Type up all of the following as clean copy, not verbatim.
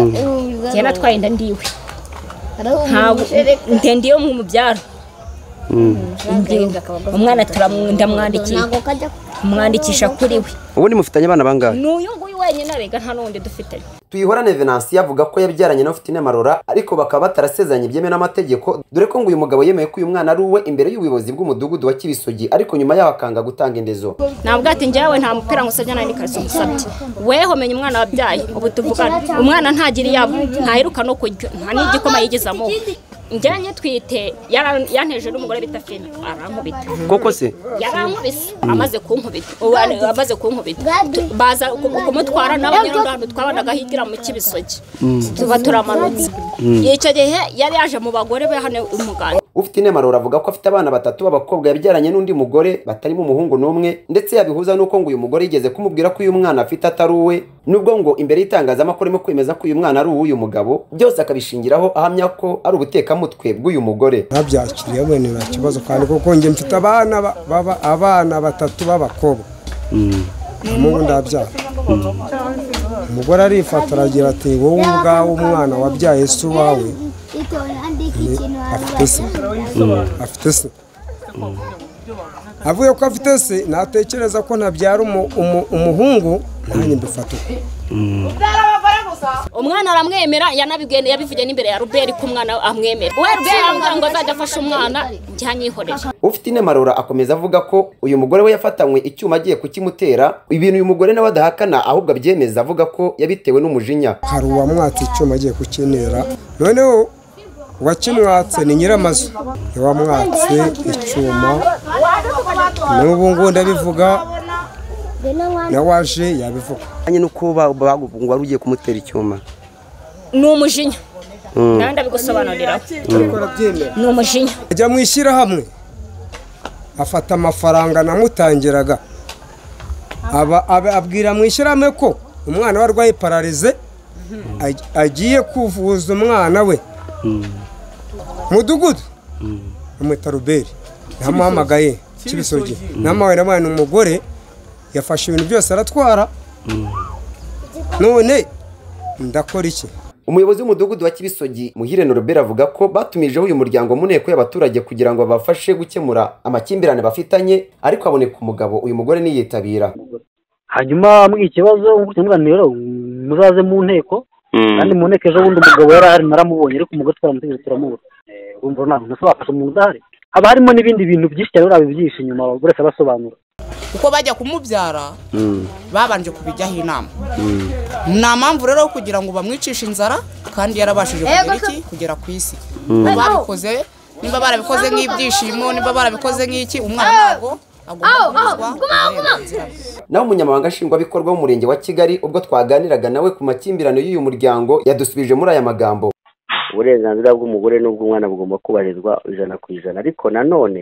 Njye natwaye inda ndiwe, ntabwo ndende yo mu byaro. Umwana ndamwandikiye, mwandikisha kuri we. Ubundi mufitanye abana bangahe? N'uyu nguyu wenyine arega, nta n'undi dufitanye. Tuyihorane Venansiyo avuga ko yabyaranye na Ufitinema Laurent, ariko bakaba batarasezeranye byemewe n'amategeko, dore ko ngo uyu mugabo yemeye ko uyu mwana ari uwe imbere y'ubuyobozi bw'umudugudu wa Kibisogi, ariko nyuma yaho akanga gutanga indezo. Ntabwo ati njyewe nta mupira ngusabye, nta n'ikariso ngusabye, weho menya umwana wabyaye. Ubu tuvugana umwana ntagira iyabo, ntaheruka no kurya, nta n'igikoma yigeze amuha. Njyanye twite yanteje n'umugore bita Fina, arankubita. Koko se? Yarankubise, amaze kunkubita, ubu amaze kunkubita baza kumutwara n'abanyarwanda twabanaga higira mu Kibisogi, tuba turamanutse. Icyo gihe yari yaje mu bagore be hano umuganda. Ufitinema Laurent avuga ko afite abana batatu b'abakobwa yabyaranye n'undi mugore batarimo umuhungu n'umwe, ndetse yabihuza n'uko ngo uyu mugore yigeze kumubwira ko uyu mwana afite atari uwe, nubwo ngo imbere y'itangazamakuru arimo kwemeza ko uyu mwana ari uw'uyu mugabo, byose akabishingiraho ahamya ko ari ubutekamutwe bw'uyu mugore. Nabyakiriye bene nta kibazo, kandi kuko njye mfite abana baba abana batatu b'abakobwa, umuhungu ndabyara. Umugore arifata aragira ati wowe ubwawe umwana wabyaye si uwawe, afite se, afite se. Avuye ko afite se, natekereza ko ntabyara umuhungu, nanjye mbifata uko. Umwana aramwemera, yanabibwiye, yabivugiye n'imbere ya Robert ko umwana amwemera. We Robert arambwira ngo azajya afasha umwana, njye anyihorera. Ufitinema Laurent akomeza avuga ko uyu mugore we yafatanywe icyuma agiye kukimutera, ibintu uyu mugore nawe adahakana ahubwo abyemeza avuga ko yabitewe n'umujinya. Hari uwamwatse icyuma agiye kukinera, noneho uwakimwatse ni nyiramazu, wamwatse icyuma, n'ubu ngubu ndabivuga, nawaje yabivuga. Anye nuko ngo wari ugiye kumutera icyuma. Ni umujinya. Nawe ndabigusobanurira. Ni umujinya. Ajya mu ishyirahamwe afata amafaranga namutangiraga, abwira mu ishyirahamwe ko umwana we arwaye pararize, agiye kuvuza umwana we. Mudugudu amwita Robert, namuhamagaye Kibisogi, namuhaye n'abana umugore yafashe ibintu byose aratwara, none ndakora iki? Umuyobozi w'umudugudu wa Kibisogi Muhire Norbert avuga ko batumijeho uyu muryango mu nteko y'abaturage kugira ngo babafashe gukemura amakimbirane bafitanye, ariko aboneka umugabo uyu mugore niyitabira. Hanyuma muri ikibazo rero muzaze mu nteko, kandi mu nteko ejo bundi umugabo yari ahari naramubonye, ariko umugore twaramutegereje turamubura. Urumva ntabwo nashobora umuntu udahari, haba harimo n'ibindi bintu byinshi cyane urabibyisha inyuma buri wese abasobanura. Uko bajya kumubyara babanje kubijyaho inama, nta mpamvu rero kugira ngo bamwicishe inzara kandi yarabashije kugera iki, kugera ku isi. Babikoze nimba barabikoze nk'ibyishimo, nimba barabikoze nk'iki, umwana ntabwo agomba kubuzwa uburenganzira bwe. Naho umunyamabanga nshingwabikorwa w'umurenge wa Kigali ubwo twaganiraga nawe ku makimbirane y'uyu muryango yadusubije muri aya magambo. Uburenganzira bw'umugore n'ubw'umwana bugomba kubahirizwa 100%, ariko nanone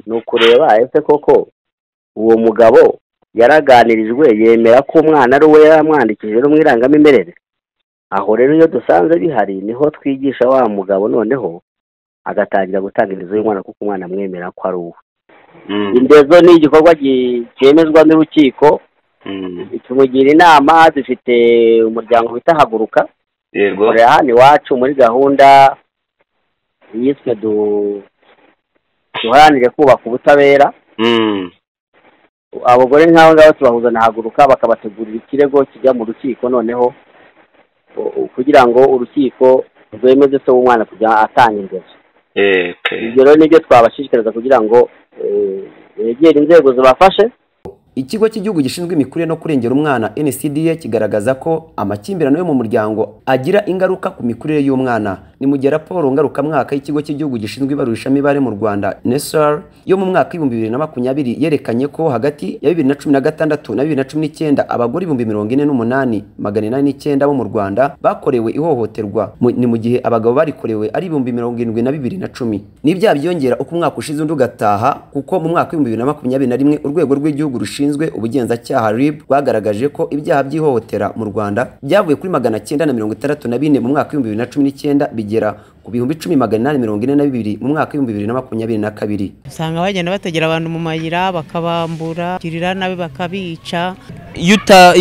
ni ukureba ese koko uwo mugabo yaraganirijwe yemera ko umwana ari we yaramwandikije no mu irangamimerere. Aho rero iyo dusanze bihari niho twigisha wa mugabo noneho agatangira gutanga indezo y'umwana, kuko umwana amwemera ko ari uwe. Indezo ni igikorwa cyemezwa n'urukiko, tumugira inama. Dufite umuryango bita Haguruka, ukorera hano iwacu muri gahunda yiswe duharanire kubaka ubutabera. Abagore nk'abo ngabo tubahuza na Haguruka, bakabategurira ikirego kijya mu rukiko, noneho kugira ngo urukiko rwemeze se w'umwana kujya atanga indezo. Ibyo rero nibyo twabashishikariza kugira ngo begere inzego zibafashe. Ikigo cy'igihugu gishinzwe imikurire no kurengera umwana NCDA kigaragaza ko amakimbirane yo mu muryango agira ingaruka ku mikurire y'umwana. Ni mu gihe raporo ngarukamwaka y'ikigo cy'igihugu gishinzwe ibarurishamibare mu Rwanda NSR yo mu mwaka 2020 yerekanye ko hagati ya 2016 na 2019 abagore 48,809 bo mu Rwanda bakorewe ihohoterwa, ni mu gihe abagabo barikorewe ari 72,010. N'ibyaha byiyongera uko umwaka ushize undi ugataha, kuko mu mwaka 2021 urwego rw'igihugu rushinzwe ubugenzacyaha RIB rwagaragaje ko ibyaha by'ihohotera mu Rwanda byavuye kuri 964 mu mwaka 2019 bigera ku ku 10,842 mu mwaka 2022. Usanga bagenda bategera abantu mu mayira bakabambura, girira nabi bakabica. Iyo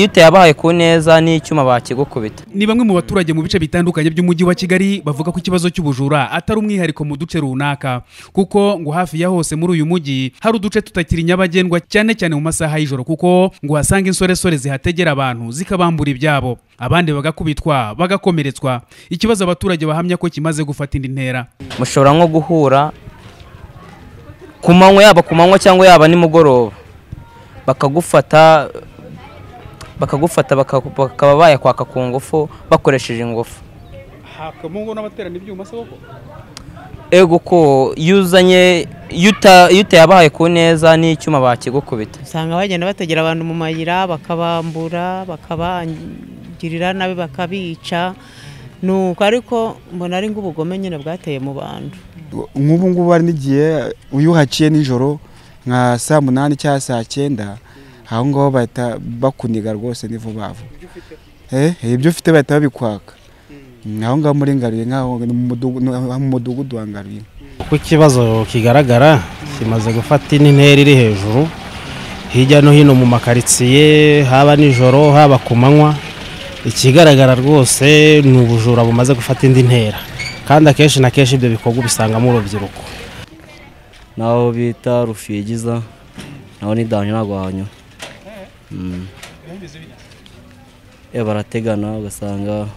utayabahaye ku neza n'icyuma bakigukubita. Ni bamwe mu baturage mu bice bitandukanye by'umujyi wa Kigali bavuga ko ikibazo cy'ubujura atari umwihariko mu duce runaka, kuko ngo hafi ya hose muri uyu mujyi hari uduce tutakiri nyabagendwa cyane cyane mu masaha y'ijoro, kuko ngo hasanga insoresore zihategera abantu zikabambura ibyabo, abandi bagakubitwa bagakomeretswa. Ikibazo abaturage bahamya ko kimaze gufata indi ntera. Mushobora nko guhura ku manywa, yaba ku manywa cyangwa yaba nimugoroba, bakagufata bakaba bayakwaka ku ngufu bakoresheje ingufu. Hakamungo n'abaterana ibyuma se koko? Ego ko yuzanye yutayabahaye ku neza n'icyuma bakigukubita. Usanga bagenda bategera abantu mu mayira bakabambura, bakabagirira nabi bakabica. Nuko ariko mbona ari ng'ubugome nyine bwateye mu bantu. Nk'ubu ngubu hari n'igihe uyuhaciye nijoro nka saa 8 cyangwa saa 9, aho ngaho bahita bakuniga rwose ni vuba vuba. Ibyo ufite bahita babikwaka. Aho ngaho muri Ngaruye, nkaho mu mudugudu wa Ngaruye. Kuko ikibazo kigaragara kimaze gufata intera iri hejuru hirya no hino mu makaritsiye, haba nijoro haba ku manywa. Ikigaragara rwose ni ubujura bumaze gufata indi ntera, kandi akenshi na kenshi ibyo bikorwa ubisangamo urubyiruko. Naho bita Rufigiza naho ni danje ntabwo wahanyura. Barategana ugasanga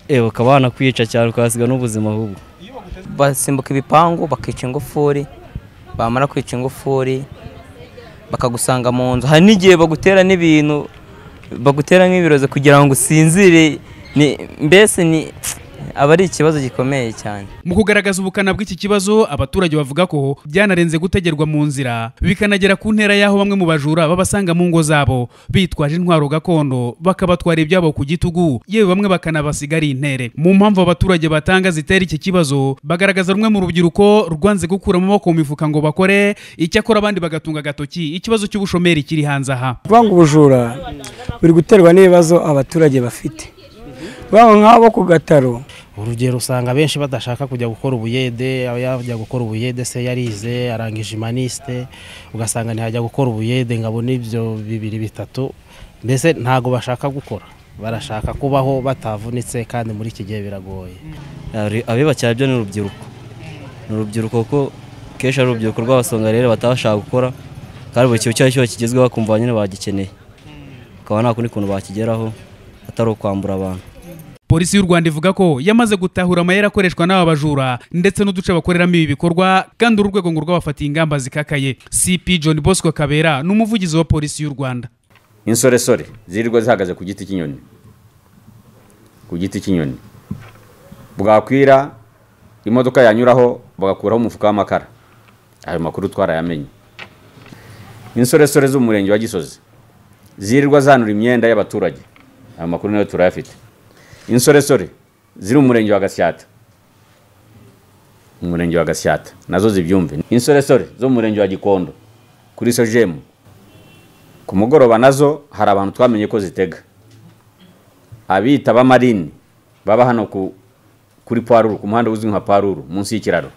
bakaba banakwica cyane ukahasiga n'ubuzima ahubwo. Basimbuka ibipangu bakica ingufuri, bamara kwica ingufuri bakagusanga mu nzu. Hari n'igihe bagutera n'ibintu, bagutera nk'ibirozo kugira ngo usinzire, mbese ni aba ari ikibazo gikomeye cyane. Mu kugaragaza ubukana bw'iki kibazo, abaturage bavuga ko byanarenze gutegerwa mu nzira bikanagera ku ntera y'aho bamwe mu bajura babasanga mu ngo zabo bitwaje intwaro gakondo bakabatwara ibyabo ku gitugu, yewe bamwe bakanabasiga ari intere. Mu mpamvu abaturage batanga zitera iki kibazo, bagaragaza rumwe mu rubyiruko rwanze gukura amaboko mu mifuka ngo bakore, icyakora abandi bagatunga agatoki ikibazo cy'ubushomeri kiri hanze aha. Kuvuga ngo ubujura buri guterwa n'ibibazo abaturage bafite, baba nk'abo ku gataro. Urugero usanga benshi badashaka kujya gukora ubuyede, yajya gukora ubuyede se yarize arangije imaniste, ugasanga ntihajya gukora ubuyede ngo abone ibyo 2 3, mbese ntago bashaka gukora, barashaka kubaho batavunitse, kandi muri iki gihe biragoye. Abiba cyane byo ni urubyiruko, ni urubyiruko kuko kenshi ari urubyiruko rw'abasonga rero batabashaka gukora, kandi buri kintu cyose kigezweho bakumva nyine bagikeneye, bakaba nta kundi kuntu bakigeraho atari ukwambura abantu. Polisi y'u Rwanda ivuga ko yamaze gutahura amayeri akoreshwa n'aba bajura ndetse n'uduce bakoreramo ibi bikorwa, kandi uru rwego ngo rwabafatiye ingamba zikakaye. CP John Bosco Kabera ni umuvugizi wa polisi y'u Rwanda. Insoresore zirirwa zihagaze ku giti cy'inyoni, ku giti cy'inyoni, bwakwira imodoka yanyuraho bagakuraho umufuka w'amakara. Ayo makuru twarayamenye. Insoresore z'umurenge wa Gisozi zirirwa zanura imyenda y'abaturage, ayo makuru nayo turayafite. Insoresore ziri mu murenge wa Gasyata, umurenge wa Gasyata nazo zibyumve. Insoresore zo mu murenge wa Gikondo kuri Sojemu ku mugoroba nazo hari abantu twamenye ko zitega, abita b'amarine baba hano kuri Paruru, ku muhanda uzwi nka Paruru munsi y'ikiraro,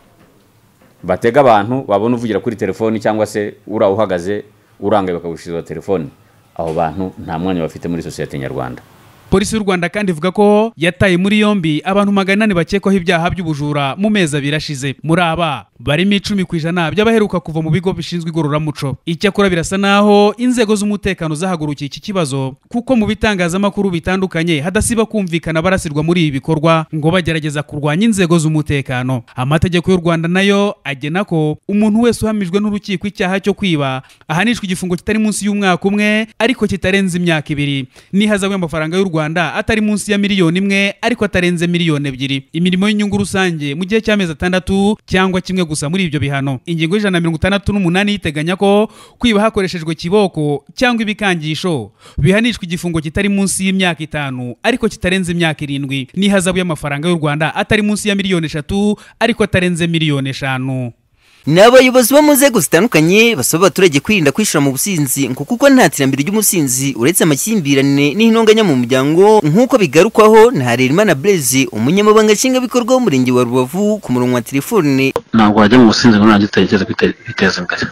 batega abantu babona uvugira kuri telefoni cyangwa se ura uhagaze urangaye bakagushiza telefoni. Abo bantu nta mwanya bafite muri sosiyete nyarwanda. Polisi y'u Rwanda kandi ivuga ko yataye muri yombi abantu 800 bakekwaho ibyaha by'ubujura mu mezi 2 ashize. Muri aba barimo 10% by'abaheruka kuva mu bigo bishinzwe igororamuco. Icyakora birasa naho inzego z'umutekano zahagurukiye iki kibazo, kuko mu bitangazamakuru bitandukanye hadasiba kumvikana barasirwa muri ibi bikorwa ngo bagerageza kurwanya inzego z'umutekano. Amategeko y'u Rwanda nayo agena ko umuntu wese uhamijwe n'urukiko icyaha cyo kwiba ahanishwa igifungo kitari munsi y'umwaka umwe ariko kitarenze imyaka 2, n'ihazabu y'amafaranga y'u Rwanda atari munsi ya miliyoni 1 ariko atarenze miliyoni 2, imirimo y'inyungu rusange mu gihe cy'amezi 6 cyangwa kimwe gusa muri ibyo bihano. Ingingo y'168 iteganya ko kwiba hakoreshejwe kiboko cyangwa ibikangisho bihanishwa igifungo kitari munsi y'imyaka 5 ariko kitarenze imyaka 7, n'ihazabu y'amafaranga y'u Rwanda atari munsi ya miliyoni 3 ariko atarenze miliyoni 5. Ni abayobozi bo mu nzego zitandukanye basaba abaturage kwirinda kwishora mu businzi ngo kuko nta terambere ry'umusinzi uretse amakimbirane n'intonganya mu muryango, nk'uko bigarukwaho na Harerimana Blaise, umunyamabanga nshingwabikorwa w'umurenge wa Rubavu, ku murongo wa telefone. Ntabwo wajya mu businzi ngo nurangiza utekereze kwiteza imbere.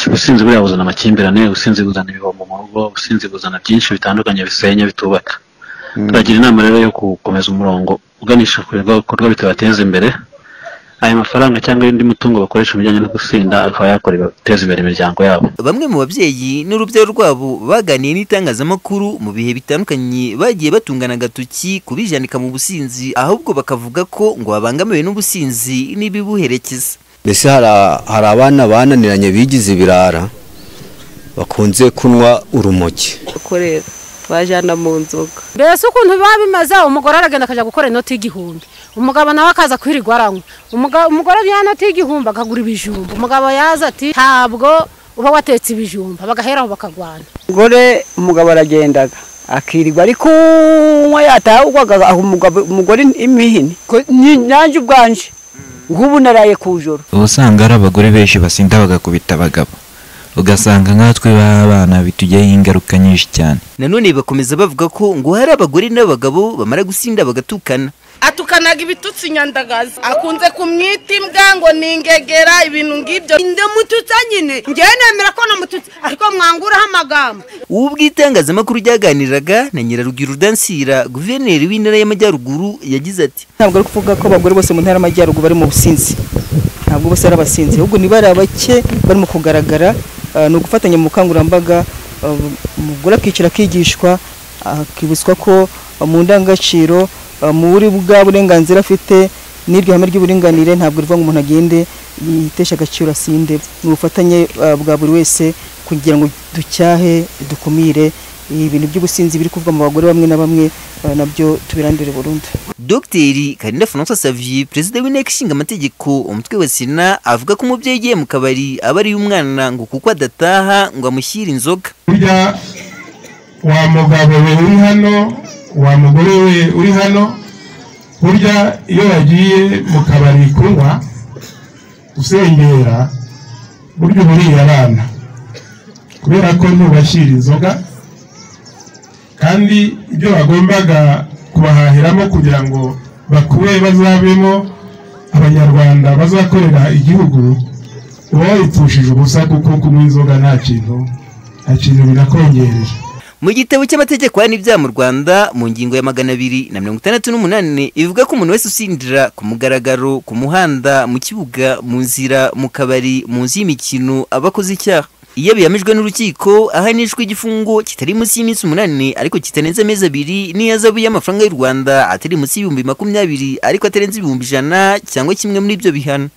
Ubusinzi buriya buzana amakimbirane, ubusinzi buzana ibihombo mu rugo, ubusinzi buzana byinshi bitandukanye bisenya bitubaka. Turagira inama rero yo gukomeza umurongo uganisha ku bikorwa bitabateza imbere. Aya mafaranga cyangwa indi mutungo bakoresha mu bijyanye no gusinda akaba yakora ibateza imbere imiryango yabo. Bamwe mu babyeyi n'urubyaro rwabo baganiye n'itangazamakuru mu bihe bitandukanye bagiye batungana agatoki kubijanika mu businzi, ahubwo bakavuga ko ngo babangamiwe n'ubusinzi n'ibibuherekeza. Mbese hari abana bananiranye bigize ibirara bakunze kunywa urumogi. Korera bajana mu nzoga. Mbese ukuntu biba bimeze, umugore aragenda akajya gukora inoti y'igihumbi, umugabo nawe akaza kwirirwa aranywa. Umugore ya noti y'igihumbi akagura ibijumba, umugabo yaza ati ntabwo uba watetse ibijumba, bagaheraho bakagwana. Umugore umugabo aragendaga akirirwa ari kunywa, yataha umugore imihini. Nanjye ubwanje nk'ubu naraye ku joro. Usanga ari abagore benshi basinda bagakubita abagabo, ugasanga nkatwe b'abana bitugiraho ingaruka nyinshi cyane. Nanone bakomeza bavuga ko ngo hari abagore n'abagabo bamara gusinda bagatukana. Atukanaga ibitutsi nyandagazi, akunze kumwita imbwa ngo ni ingegera, ibintu ngibyo. Ndamututsa nyine, ngewe nemera ko namututse, ariko mwanguraho amagambo. Ubwo itangazamakuru ryaganiraga na Nyirarugwiro Dansira, guverineri w'intara y'Amajyaruguru, yagize ati: Ntabwo ari kuvuga ko abagore bose mu ntara y'Amajyaruguru bari mu businzi, ntabwo bose ari abasinzi, ahubwo ni bari abake barimo kugaragara. Ni ugufatanya mu bukangurambaga, umugore akicara akigishwa, akibutswa ko mu ndangagaciro muri bwa burenganzira afite n'iryo hame ry'uburinganire ntabwo rivuga ngo umuntu agende yitesha agaciro asinde. Ni ubufatanye bwa buri wese kugira ngo ducyahe, dukumire ibintu by'ubusinzi biri kuvuga mu bagore bamwe na bamwe, nabyo tubirandure burundu. Dr Karinda François Xavier, perezida w'inteko ishinga amategeko umutwe wa Sena, avuga ko umubyeyi ugiye mu kabari aba ari umwana ngo kuko adataha ngo amushyire inzoga. Burya wa mugabo we uri hano, wa mugore we uri hano, burya iyo bagiye mu kabari kunywa usengera, burya uburiye abana kubera ko ntubashyira inzoga, kandi ibyo bagombaga kubahahiramo kugira ngo bakure bazabemo abanyarwanda bazakorera igihugu, uba wabipfushije ubusa kuko kunywa inzoga nta kintu binakongerera. Mu gitabo cy'amategeko n'ibyaha mu Rwanda mu ngingo ya 268 ivuga ko umuntu wese usindira ku mugaragaro, ku muhanda, mu kibuga, mu nzira, mu kabari, mu nzu y'imikino aba akoze icyaha. Iyo bihamijwe n'urukiko ahanishwa igifungo kitari munsi y'iminsi 8 ariko kitarenze amezi 2, n'ihazabu y'amafaranga y'u Rwanda atari munsi y'ibihumbi 20 ariko atarenze ibihumbi 100 cyangwa kimwe muri ibyo bihano.